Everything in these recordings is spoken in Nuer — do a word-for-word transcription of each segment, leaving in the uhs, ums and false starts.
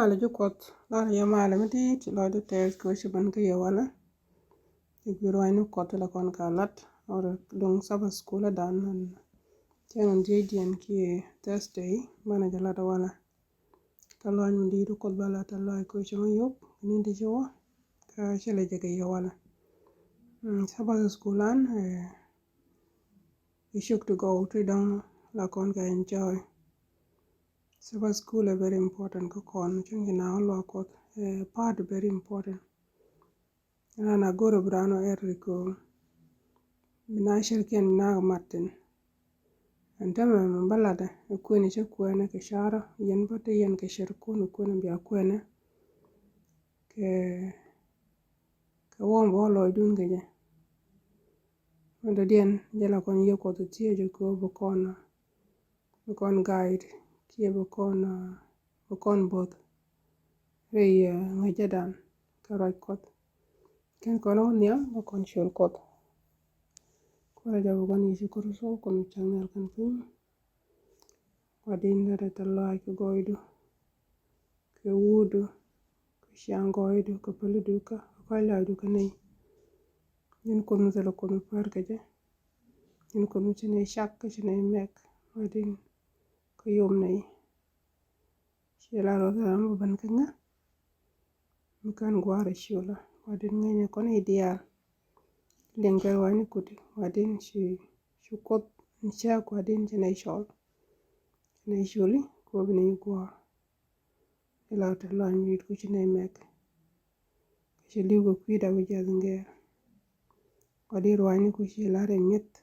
Malɛ ji̱ Kuɔth, lar yɛ malɛ mi di̱i̱t, lɔcdä tɛth kɛ ɣöö ci ben kä yɛ walɛ. Ci gui̱i̱r ruaacni Kuɔth ti la kɔn ka lat, ɣöö duŋ Sabbath school ɛ dan. Cäŋ in diecdiɛn kiɛ Thursday, banɛ jɛ lat ɛ walɛ. Tɛ̈th lɔaac mi di̱i̱t Kuɔth bä lat, tɛ̈th lɔaac kɛ ɣöö ci mi yop ni ti ci wä, kä ci lɛ jɛ kɛ yɛ walɛ. Mm, Sabbath school an, eh, ɛ cuk ti gɔw ti dɔ̱ŋ la kɔn ka enjoy. Sabbath school ɛ very important kä kɔn, cäŋ ci na wä luaak Kuɔth, eh, part very important. Ran a go̱r ɛ bi ran wä ɛr ri kɛ ɣöö bi na cärkiɛn bi na kɛ mat thi̱n. Ɛn täämɛ mi bä latdä ɛ kuënɛ cä kuɛnɛ kɛ carä, yɛn bä te yɛn kɛ cärkun ɛ kuënɛ bia kuɛnɛ kɛ, kɛ wä mi bä wä lɔcdun kɛ jɛ. Min dɔ̱diɛn jɛ la kɔn Yiëë Kuɔth thiec kɛ ɣöö bi kɔn, bi kɔn guide kiɛ bi kɔn, bi kɔn bo̱th rɛy, eh, ŋäcädan kɛ ruac Kuɔth. Kɛn kɔn wä nhiam bä kɔn ciöl Kuɔth. Kuäär jɔw kɔn Yecu Kritho, kɔn cäŋ nhial kɛn piny. Gua̱di̱n, latdä tɛ̈th lɔaac kɛ gɔɔydu, kɛ wuudu, kɛ ciaŋ gɔɔydu, kɛ pälidu, kä kɔc lɔaacdu kä nɛy. Ji̱n Kuoth mi thilɛ Kuoth mi päär kɛ jɛ. Ji̱n Kuoth mi ci nɛy cak kä ci nɛy mɛk. Gua̱di̱n, kä yom nɛy. Ciɛ la ruɔth ram bi ben kä ŋä mi kän gua̱a̱r ɛ ciölä. Gua̱di̱n, ŋäcnɛ kɔn i̱ diaal. Liŋ kɛ ruaacni Kuɔth, Gua̱di̱n, ci, ci Kuoth ni cäk, Gua̱di̱n, ci nɛy cɔl. Ci nɛy cöli kɛ ɣöö bi nɛy guɔ̱ɔ̱r. I̱ la tɛ̈th lɔaac mi di̱i̱t kɛ ɣöö ci nɛy mɛk. Kä ci li̱w kɛ kui̱da wi̱c jiath in gɛɛr. Gua̱di̱n, ruaacni Kuɔth ci lar ɛ mi̱eth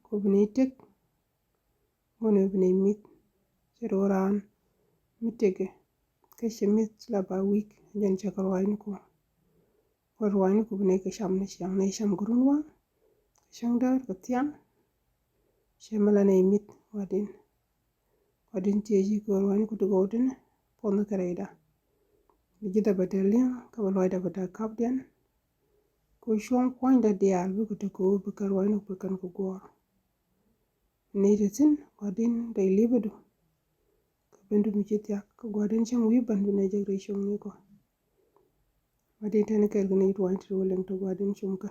kɛ ɣöö bi nɛy tëk. Ŋuɔ̱t ni bi nɛy mi̱th, ce̱t ɣöö raan mi tëkɛ kä ci mi̱th la ba wi̱i̱k, jɛn cɛ kɛ ruaacni Kuɔth. Kɛ ruaacni Kuɔth bi nɛy kɛ cam ni ciaŋ, nɛy cam kɛ runwaŋ, kɛ cäŋdäär, kɛ thiaŋ. Cɛ mi la nɛy mi̱th, Gua̱di̱n. Gua̱di̱n, thieci kɛ ruaacni Kuɔth ti gɔw tini, puɔ̱nhni kɛ rɛyda. Bi ji̱thda bɛ te li̱eŋ, kä bi lɔcda bɛ te ka̱pdiɛn. Kɛ ɣöö cuɔ̱ŋ puɔ̱nydä diaal bikɛ te kɛ ɣöö bi kɛ ruaacni Kuɔth bi kɛn kɛ guɔ̱ɔ̱r. Nɛy te thi̱n, Gua̱di̱n, rɛy li̱pädu, kä bendu mi ci thia̱k, kä Gua̱di̱n, cäŋ wi̱i̱ ben bi nɛy jek rɛy cuɔ̱ŋni kɔ. Gua̱di̱n, tɛn kɛɛl kɛ nɛy ruaacni ti wä liŋ tɔ, Gua̱di̱n, cum kɛ.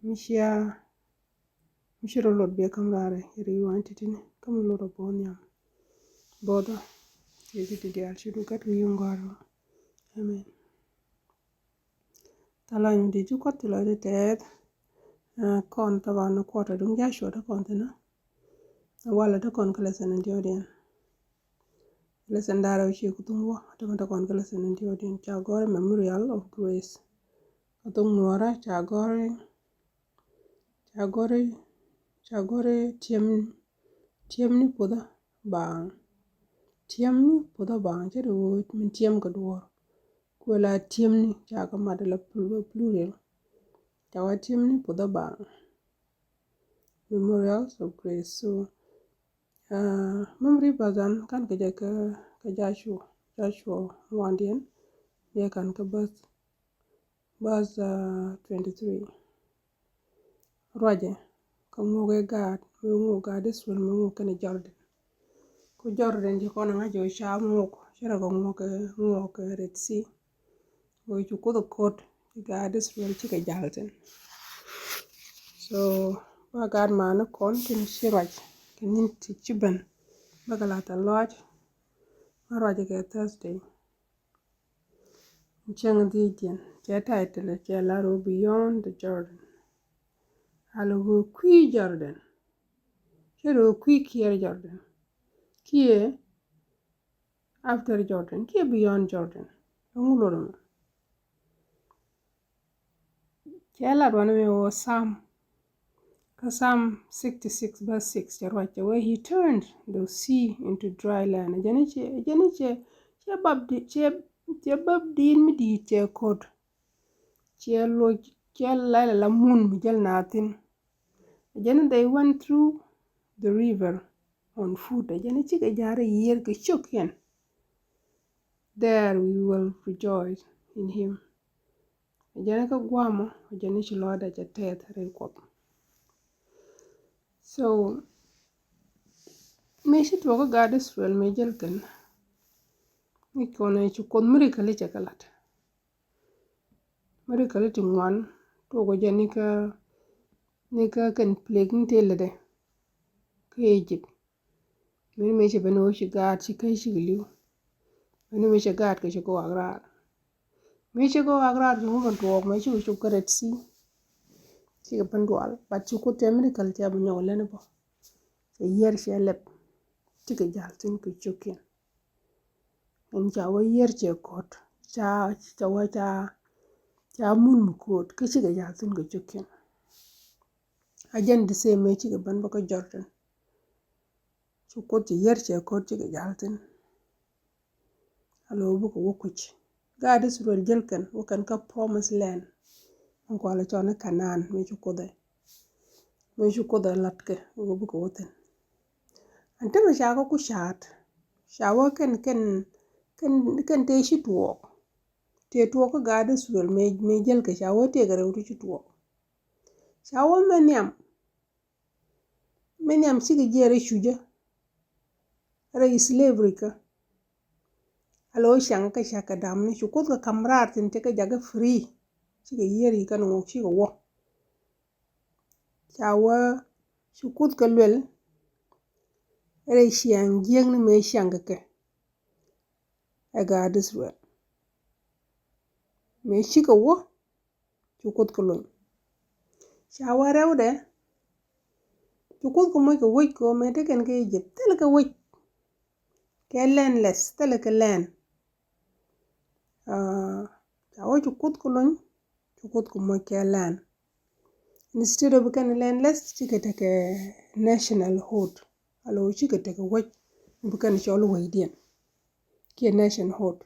Mi cia, mi ci rɔ luɔt biɛ ka̱m raarɛ rɛy ruaacni ti tini, kä mi luɔt rɔ bä nhiam. Bo̱o̱thä, Yecu ti diaal, ci du gat wi̱i̱ in gɔ̱a̱r. Amen. Tɛ̈th lɔaac mi di̱i̱t ci Kuɔth ti lɔcdä tɛth. Ah, kɔn thaban ni quarter duŋ Joshua te kɔn thi̱n. Walɛ te kɔn kä lesson in diɔ̱ɔ̱kdiɛn. Lesson da̱rɛ wi̱ci ku thuŋ wä, te mɛ te kɔn kä lesson in diɔ̱ɔ̱kdiɛn. Ca gɔ̱r i̱ Memorial of Grace. Kä thuŋ Nuɔ̱ɔ̱rä ca gɔ̱r i̱, ca gɔ̱r i̱, ca gɔ̱r i̱ tiɛm, tiɛmni puɔ̱thä baaŋ. Tiɛmni puɔ̱thä baaŋ, ce̱t ɣöö min tiɛm kɛ duɔ̱ɔ̱r. Kuɛ la tiɛmni, ca kɛ mat la plu-, plural. Ca wä tiɛmni puɔ̱thä baaŋ. Memorials of Grace. So, ah, memory verse an ka̱n kɛ jɛ kä, kä Joshua, Joshua ŋuandiɛn, biɛ ka̱n kä verse, verse, ah, twenty-three. Ruacɛ, kä ŋuɔkɛ gaat, mi ŋuɔk gaat Israel, mi ŋuɔk kɛnɛ Jordan. Ku Jordan ci kɔn ŋa̱c ɣöö ca ŋuɔk, ci rɔ kɛ ŋuɔk, ŋuɔk Red Sea. Ɣöö ci Kuoth ɛ ko̱t ci gaat Israel cikɛ ja̱l thi̱n. So, ba gaat mani kɔn tin ci ruac kɛ ni̱n ti ci ben, bä kɛ la tɛ̈th lɔaac, bä ruacɛ kɛ Thursday. Cäŋ dhiecdiɛn, cɛ title, cɛ lar ɣöö Beyond the Jordan. Ala ɣöö kui̱ Jordan. Cɛ ɣöö kui̱ kiɛɛr Jordan. Kiɛ after Jordan, kiɛ beyond Jordan. Ɛŋu lot ɛmɔ? Cɛ lat wanɛ mi wä Psalm. Kä Psalm sixty-six verse six cɛ ruac cɛ wee, "He turned the sea into dry land." Jɛn cɛ, jɛn cɛ, cɛ bap di, cɛ, cɛ bap diit mi diit cɛ ko̱t. Cɛ loc, cɛ lɛl ala mun mi jäl naath thi̱n. Jɛn, "They went through the river on foot." Jɛn cikɛ ja̱r yiër kɛ ciökiɛn. "There we will rejoice in him." Jɛn kä guamɔ, jɛn ci lɔcdä cɛ tɛth rɛy Kuɔth. So, mëë ci tuɔɔk kä gaat Israel mëë jäl kɛn, Ni kɔn ci Kuoth miracle cɛ kɛ lat. Miracle ti ŋuan tuɔk jɛ ni kä, ni kä kɛn plague ni tëë lätdɛ kä Egypt. Mëë mëë cɛ ben ɣöö ci gaat ci kä ci kɛ li̱w. Mëë mëë cɛ gaat kɛ ci kɛ wak raar. Mëë ci kɛ wak raar ci ŋu ben tuɔɔk mëë ci kɛ cop kä Red Sea. Ci kɛ ben dual, but ci Kuoth cɛ miracle cɛ bi nyɔk lɛn bä. Cɛ yiër cɛ lɛp. Ci kɛ jal thin kɛ cio̱kiɛn. Ɛn ca wä yiër cɛ ko̱t, ca, ca wä ca, ca mun mi ko̱t kä cikɛ jal thin kɛ cio̱kiɛn. A jɛn the same mëë cikɛ ben bä kä Jordan. Ci Kuoth ci yiër cɛ ko̱t cikɛ jal thin. A lo̱ bikɛ wä kuc. Gaat Israel jäl kɛn wä kɛn kä promised land. Ɛn kualɛ cɔn ni Canaan mëë ci Kuoth ɛ, mëë ci Kuoth ɛ lat kɛ wä bikɛ wä thin. Ɛn tämɛ ca kä ku ca̱a̱t. Ca wä kɛn, kɛn, kɛn, kɛn tëë ci tuɔɔk. Tëë tuɔɔk kä gaat Israel mëë, mëë jäl kɛ ca wä tëëkɛ rɛw ti ci tuɔɔk. Ca wä mɛ nhiam. Mɛ nhiam cikɛ jiɛɛr i̱ cucä rɛy slavery kä. A lo̱ ciaŋ kä cakɛ dam ni cu Kuoth kɛ ka̱m raar thi̱n tekɛ jakä free. Cikɛ yiër i̱ kɛn ŋuɔk cikɛ wä. Ca wä cu Kuoth kɛ luɛl rɛy ciaŋ jiäkni mëë ciaŋ kɛ kɛ ɛ gaat Israel. Mëë cikɛ wä cu Kuoth kɛ lony. Ca wä rɛwdɛ cu Kuoth kɛ moc kɛ wec kɛ ɣöö mëë te kɛn kä Egypt thilɛ kɛ wec. Kɛ landless, thilɛ kɛ land. Ca wä cu Kuoth kɛ lony, cu Kuoth kɛ moc kɛ land. Instead of bi kɛn landless, cikɛ tekɛ nationhood. A lo̱ cikɛ tekɛ wec bi kɛn cɔl wecdiɛn kiɛ nationhood.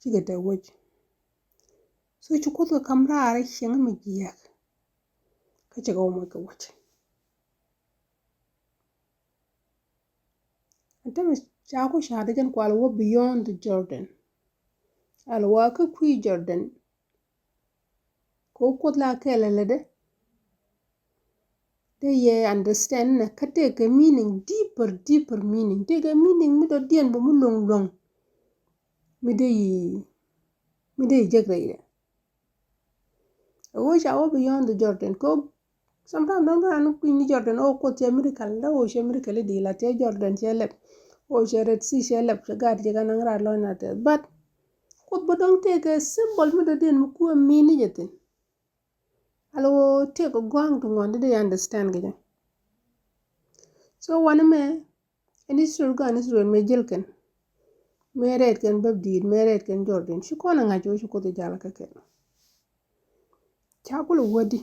Cikɛ tekɛ wec. So cu Kuoth kɛ ka̱m raar i̱ cieŋ mi jiääk. Kä cɛ kɛ wä moc kɛ wec. Ɛn tämɛ ca ku ca̱a̱t jɛn kual wä beyond the Jordan. Al wä kä kui̱ Jordan. Kɛ wä Kuoth la kɛɛl ɛ lätdɛ. Dee yɛ understand nɛ kä tëëkɛ meaning, deeper, deeper meaning. Tëëkɛ meaning mi dɔ̱diɛn bä mi luɔ̱ŋ luɔ̱ŋ. Mi dee yi, mi dee yi jek rɛydɛ. A ɣöö ca wä beyond the Jordan. Kɛ sometimes dɔ̱ŋ raan kui̱ny ni Jordan, ɣöö Kuoth cɛ miracle, dee ɣöö cɛ miracle i̱ di̱i̱l a cɛ Jordan cɛ lɛp. Ɣöö cɛ Red Sea cɛ lɛp, cɛ gaat cɛ kɛ naŋ raar lɔ̱ny na tɛth. But Kuoth bä dɔ̱ŋ tëëkɛ symbol mi dɔ̱diɛn mi kuɛ mean ni jɛ thi̱n. Al ɣöö tëëkɛ gɔ̱a̱ŋ ti ŋuan ti dee understand kɛ jɛ. So wanɛ mɛ, ɛn Israel, gan Israel mëë jäl kɛn, mëë rɛɛt kɛn bäp di̱i̱t, mëë rɛɛt kɛn Jordan, ci kɔn ɛ ŋa̱c ɣöö ci Kuoth ɛ jal kä kɛn. Ca kulɛ wädi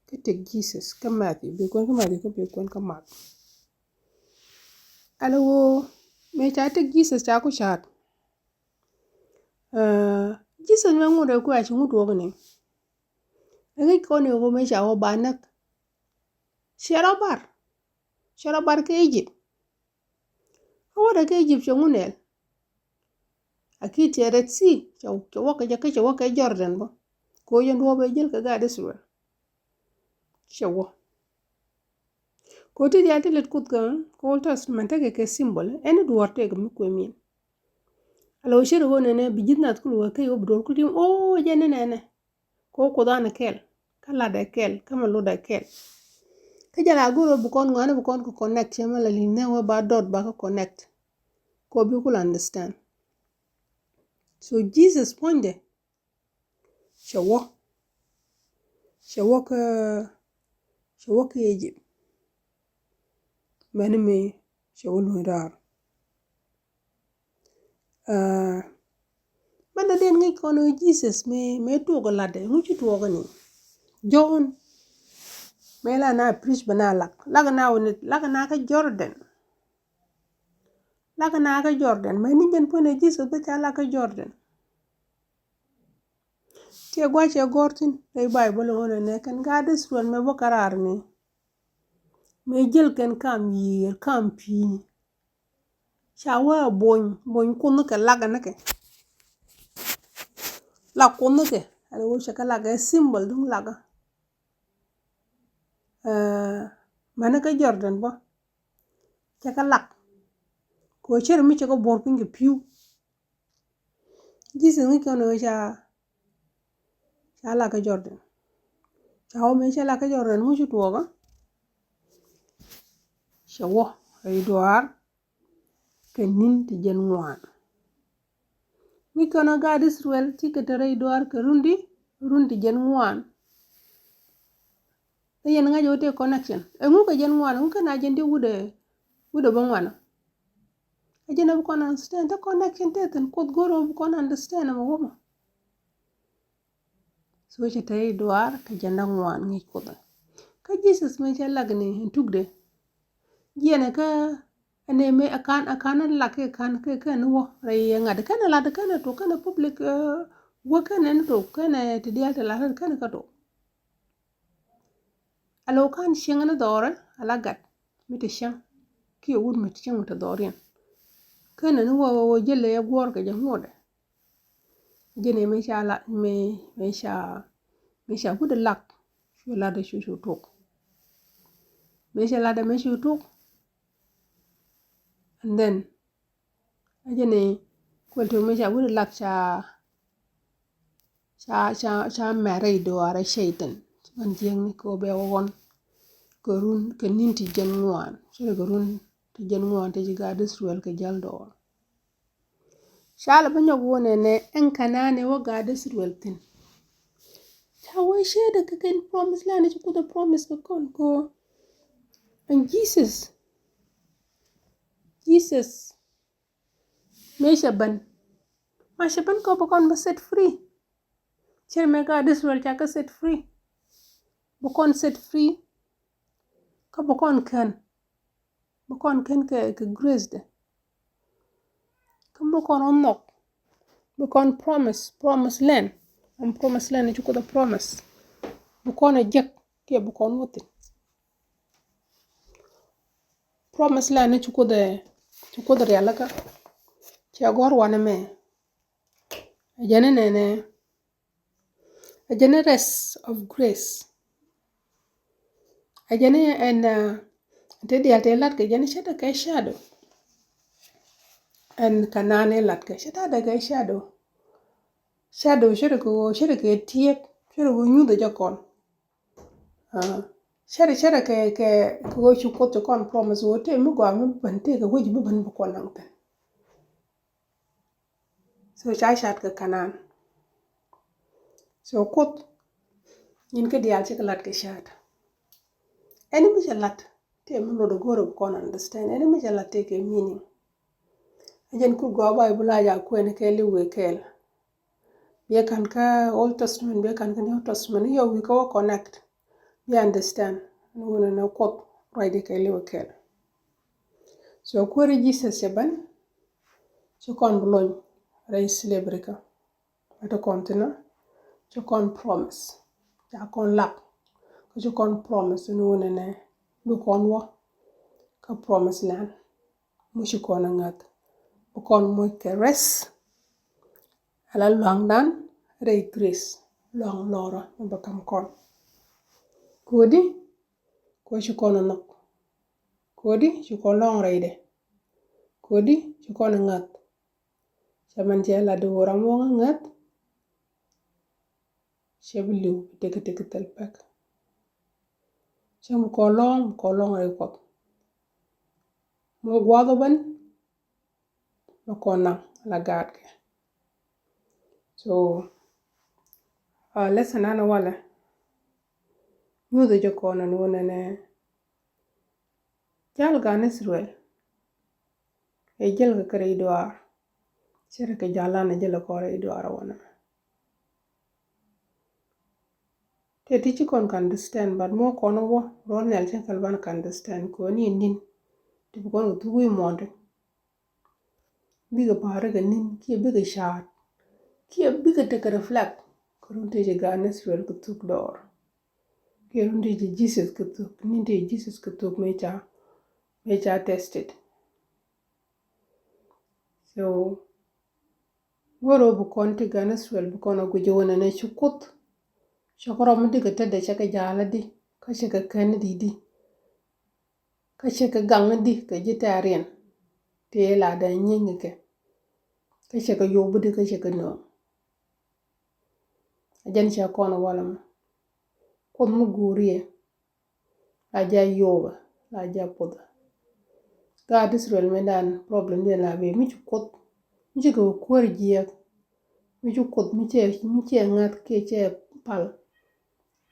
kä tëk Jesus kä Matthew, bi kuɛn kä Matthew kä bi kuɛn kä Mark. Ala ɣöö mëë ca tëk Jesus ca ku ca̱a̱t. Aa, Jesus mɛ ŋut ɛ kuɛ a ci ŋut tuɔɔk ni. Ɛ ŋi̱c kɔn ɛ ɣöö mëë ca wä ba näk. Ciɛ rɔ bar. Ciɛ rɔ bar kä Egypt. A wädɛ kä Egypt cɛ ŋun nɛl. A kiɛ tiɛ Red Sea cɛ, cɛ wä kɛ jɛ kä cɛ wä kɛ Jordan bä. Kɛ ɣöö jɛn duɔ̱ɔ̱p ɛ jäl kɛ gaat Israel. Cɛ wä. Kɛ ɣöö ti diaal ti lät Kuoth kä, kä Old Testament tekɛ kɛ symbol. Ɛn i̱ duɔ̱ɔ̱r tëëkɛ mi kuɛ min. Ala ɣöö cɛ ri ɣöö nɛnɛ bi ji̱th nath kul wä kä i̱ ɣöö bi duɔ̱ɔ̱r kul tim, o, jɛn ni nɛnɛ. Kɛ ɣöö Kuoth an ɛ kɛl, kä latdɛ kɛl, kä mɛ lotdɛ kɛl. Kä jɛ la go̱r ɣöö bi kɔn ŋɔaani bi kɔn kɛ connect, cɛ mɛ la li̱ŋ nɛ wee ba dɔt ba kɛ connect. Kɛ ɣöö bi kul understand. So Jesus puɔ̱nydɛ cɛ wä. Cɛ wä kä, cɛ wä kä Egypt. Mɛni mi cɛ wä luny raar. Aa, mɛn dɔ̱diɛn ŋi̱c kɔn ɣöö Jesus mëë, mëë tuɔɔk ɛ latdɛ, ŋu ci tuɔɔk ɛni? John. Mëë la na preach bɛ na lak. Lak na wä ni, lak na kä Jordan. Lak na kä Jordan. Mɛni jɛn puɔ̱nydɛ Jesus bä ca lak kä Jordan. Tiɛ gua̱c cɛ gɔ̱r thi̱n rɛy Bayböl ɣöö nɛ nɛ kɛn gaat Israel mëë bä kä raar ni. Mëë jäl kɛn kam yiëër, kam pi̱i̱ni. Ca wee a bony, bony kunh kɛ lak ni kɛ. Lak kunh kɛ, ala ɣöö cɛ kɛ lak ɛ symbol duŋ lak. Ɛ, mɛni kä Jordan bä. Cɛ kɛ lak. Kɛ ɣöö cɛ ri mi cɛ kɛ buɔ̱r piny kɛ pi̱w. Jesus ŋi̱c kɔn ɣöö ca, ca lak kä Jordan. Ca wä mëë ca lak kä Jordan ŋu ci tuɔɔkä? Cɛ wä rɛy duaar kɛ ni̱n ti jiɛn ŋuan. Ŋi̱c kɔn ɣöö gaat Israel cikɛ te rɛy duaar kɛ run ti, run ti jiɛn ŋuan. Ɛ yɛn ŋa̱c ɣöö tëë connection. Ɛŋu kɛ jiɛn ŋuan, ɛŋu kɛn a jiɛn ti wut ɛ, wut ɛ bä ŋuan ɔ? Ɛ jɛn ɛ bi kɔn understand, te connection te thi̱n, Kuoth go̱o̱r ɛ bi kɔn understand ɛmɛ wä mɔ. So cɛ te i̱ duaar kɛ jiɛn da̱ŋ ŋuan ŋi̱i̱c Kuoth ɛ. Kä Jesus mëë cɛ lak ni tukdɛ. Jiɛn ɛ kä ɛn ɛ mëë ɛ ka̱n, ɛ ka̱n ɛ lak kɛ ka̱n kɛ kɛn wä rɛy ɛ ŋa̱t kɛn ɛ lat kɛn ɛ tok kɛn ɛ public, eh, wä kɛn ɛ ni tok kɛn ɛ ti diaal ti lat kɛn ɛ kä tok. A lo̱ ka̱n cieŋ ni dhɔrɛ a la gat mi te cieŋ kiɛ wut mi te cieŋ mi te dhɔriɛn. Ken ni wä wä wä jälɛ ya guɔ̱ɔ̱r kɛ jɛ ŋuɔdɛ. Jɛn ɛ mi ca la mi, mi ca, mi ca wut lak cu lat cu cu tuk. Mi ca lat mi cu tuk. And then a jɛn ɛ kuɛl tuk mi ca wut lak ca ca, ca, ca mɛr rɛy duaar ɛ cɛy-tan. Ci ɣän jiäkni kɛ ɣöö bɛ wä ɣɔn kɛ run kɛ ni̱n ti jiɛn ŋuan. Ci rɛ kɛ run ti jiɛn ŋuan ti ci gaat Israel kɛ jäl dɔɔr. Ca lɛ bä nyɔk wä nɛnɛ ɛn Kanaan ɛ wä gaat Israel thi̱n. Ca wä cɛ dɛ kɛ kɛn promise land ci Kuoth ɛ promise kɛ kɔn kɛ ɣöö ɛn Jesus. Jesus. Mëë cɛ ben. Ma cɛ ben kä bi kɔn bä set free. Cɛ mëë gaat Israel ca kä set free. Bi kɔn set free. Kä bi kɔn kän. Bi kɔn kän kɛ, kɛ grace dɛ. Kä bi kɔn ɔ nhɔk. Bi kɔn promise, promise land. Ɛn promise land ci Kuoth ɛ promise. Bi kɔn ɛ jek kiɛ bi kɔn wä thi̱n. Promise land ni ci Kuoth ɛ, ci Kuoth rialikä. Cɛ gɔ̱r wanɛ mɛ. Ɛ jɛn ni nɛnɛ. Ɛ jɛn ni rest of grace. Ɛ jɛn ni ɛn, uh, te diaal te lat kɛ jɛn ni cɛ dɛ kɛ shadow. Ɛn Kanaan ɛ lat kɛ cɛ ta dɛ kɛ shadow. Shadow cɛ dɛ kɛ ɣöö, cɛ dɛ kɛ tiɛp, cɛ dɛ kɛ nyuth ɛ jɛ kɔn. Ah, cɛ dɛ, cɛ dɛ kɛ, kɛ, kɛ ɣöö ci Kuoth ci kɔn promise ɣöö tëë mi gɔaa mi ben tëë kɛ wec bi ben bi kɔn naŋ thi̱n. So ca cat kɛ Kanaan. So Kuoth nyin kä diaal cikɛ lat kɛ cat. Ɛn mi cɛ lat tëë mi lot ɛ go̱o̱r ɛ bi kɔn understand. Ɛn mi cɛ lat tëë kɛ meaning. Ɛ jɛn kur gɔaa Baibul a ja kuɛn kɛɛl i̱ wëë kɛɛl. Biɛ ka̱n kä Old Testament, biɛ ka̱n kä New Testament, yɔ wi̱i̱ kä wä connect. Biɛ understand ni wunɛ ni Kuoth ruacdɛ kɛ liwɛ kɛl. So kuäär Jesus cɛ ben, ci kɔn bi lony rɛy slavery kä. Ɛ ti kɔn thinɛ, ci kɔn promise. Ca kɔn lak, kä ci kɔn promise ni wunɛ ni bi kɔn wä kä promise land. Mi ci kɔn ɛ ŋäth bi kɔn moc kɛ rest. Ala luaŋdan rɛy grace, luaŋ lɔrä mi bä kam kɔn. Kodi, kodi ci kɔn ɛ nhɔk. Kodi ci kɔn lɔŋ rɛydɛ. Kodi ci kɔn ɛ ŋäth. Cɛ mɛn cɛ lat di wä ram wä ŋäth. Cɛ bi li̱w bi tëk tëk thil pek. Cɛ mi kɔn lɔŋ, mi kɔn lɔŋ rɛy Kuɔth. Mi gua̱a̱th ɔ ben, mi kɔn naŋ la gaatkɛ. So, uh, lesson an walɛ. Nyuuth jɛ kɔn an wä nɛnɛ. Jal gan Israel. Ɛ jɛl kɛ kɛ rɛy duaar. Cɛ rɛ kɛ jal an ɛ jɛl kɔn rɛy duaar wanɛ. Tëë ti ci kɔn kɛ understand, but mɔ kɔn wä ruɔl nhial cɛ kɛl ban kɛ understand kɛ wä ni ni̱n. Ti bi kɔn kɛ thuk wi̱i̱ muɔ̱ɔ̱nti. Bikɛ pa̱a̱ri kɛ ni̱n kiɛ bikɛ ca̱a̱t kiɛ bikɛ tekɛ reflect kɛ run tëë ci gan Israel kɛ thuk dɔɔr. Kiɛ run tëë ci Jesus kɛ thuk, ni̱n tëë ci Jesus kɛ thuk mëë ca, mëë ca tested. So, go̱o̱r ɣöö bi kɔn ti gan Israel bi kɔn a guic ɣöö nɛnɛ ci Kuoth. Cɛ kɛ rɔm mi dikɛ tetdɛ cɛ kɛ ja̱a̱l di, kä cɛ kɛ kɛn di di. Kä cɛ kɛ gaŋ di kɛ ji̱ tɛ̈riɛn. Tëë la dee nyieeny kɛ. Kä cɛ kɛ yop bi di kä cɛ kɛ nööŋ. A jɛn cɛ kɔn walɛ mɔ. Kuoth mi guuriɛ la ja yopɛ la ja puɔthɛ. Gaat Israel mi dan problem diɛn la bee mi ci Kuoth mi ci kɛ kuäär jiɛk. Mi ci Kuoth mi cɛ mi cɛ ŋa̱th kiɛ cɛ pal.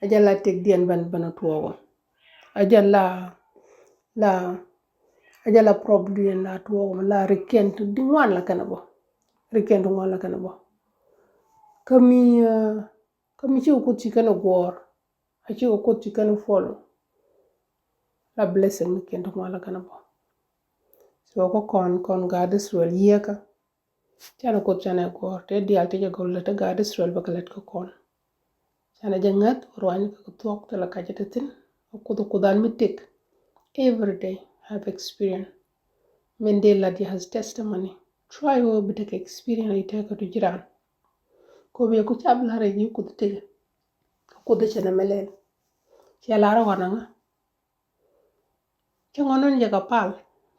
A jɛ la tëkdiɛn bän bän a tuɔɔkɔ. A jɛ la la a jɛ la problem diɛn la tuɔɔkɔ la rikiɛn ti di ŋuan la kɛn a bɔ. Rikiɛn ti ŋuan la kɛn a bɔ. Kä mi kä mi ci kɛ Kuoth ci kɛn a guɔɔr. A ci kɛ Kuoth ci kɛn a follow. La blessing mi kiɛn ti ŋuan la kɛn a bɔ. So kä kɔn kɔn gaat Israel yieekä. Canɛ Kuoth canɛ guɔ̱ɔ̱r te diaal te jɛ gɔl lät te gaat Israel bä kɛ lät kä kɔn. Canɛ jɛ ŋäth ruany kɛ kɛ thuɔ̱k te la kacä te thi̱n. A Kuoth a Kuoth an mi tëk. Every day I have experience. Min dee lat yɛ has testimony. Try wä bi tekɛ experience i tekɛ tu jiran. Ko bi ku cap lar yi Kuoth tëk. Kuoth canɛ mɛ lɛl. Cɛ lar ɣɔn aŋa. Cä ŋɔn ni jɛ kɛ pal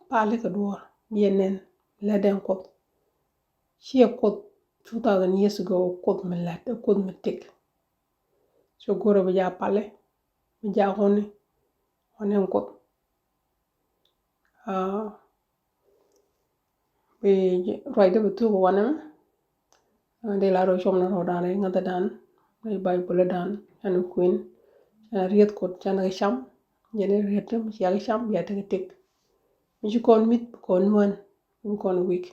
pal ikɛ duɔɔr biɛ nɛn lɛ den Kuoth. Ciɛ Kuoth two thousand years ago Kuoth mi lät Kuoth mi tik. Cä go̱rɛ bi ja pali bi ja ŋɔni ŋɔni Kuoth. Bi ruacdä bi thuk wanɛ mɛ. Dee la rɔ cuɔm ni rɔ dan rɛ ŋäthä dan rɛ Baibol dan. Can kuin can rieth Kuoth can kɛ cam. Jɛ ni rieth mi cia kɛ cam bia tekɛ tik. Mi ci kɔn mith bi kɔn nuän bi kɔn wik.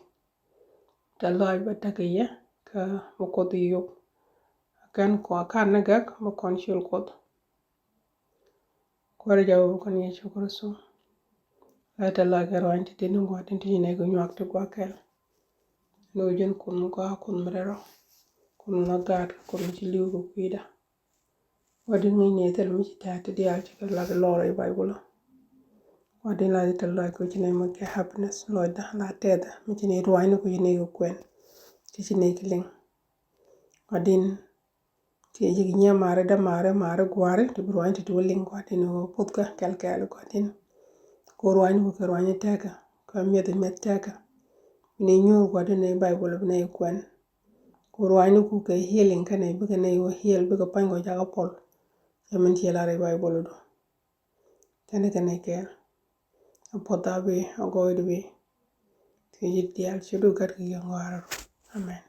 Tɛ lɔc bä tekɛ yɛ kä bi Kuoth yop. Kɛn kɔn kan ni gɛk bi kɔn cil Kuoth. Kuäär jɛ wä kɔn Yecu Kritho. Lɛ tɛ lɔc kɛ ruany ti tin gua̱di̱n ti ci nɛy kɛ nyuak ti gua̱ kɛl. Ni wä jɛn Kuoth mi gɔaa Kuoth mi rɛl rɔ. Kuoth mi la gaat Kuoth mi ci li̱w kɛ kui̱da. Gua̱di̱n ŋi̱i̱c ni thil mi ci tɛ̈t ti diaal ci kɛ lat lɔr rɛy Baibol. Gua̱di̱n la tɛ lɔc kɛ ci nɛy mi kɛ happiness lɔcda la tɛth mi ci nɛy ruany ni kɛ ci nɛy kɛ kuɛn. Ti ci nɛy kɛ liŋ. Gua̱di̱n Ti ji̱ nyiɛ mari dämari mari guari ti bi ruany ti ti wä liŋ gua̱di̱n wä puthkä kɛl kɛl gua̱di̱n. Ko ruany ku kɛ ruany tɛkä kɛ mieth mieth tɛkä. Ni nyuur gua̱di̱n ni Baibol bi ni kuɛn. Ko ruany ku kɛ healing kɛnɛ bikɛ ni wä heal bikɛ pa̱ny kɔ jakä pɔl. Cɛ min tiɛ lar i Baibol du. Tɛni kɛnɛ kɛl. A puɔth a bi a gɔɔy di bi. Ti ji̱ diaal ci du gat kɛ yɛn gua̱a̱r. Amen.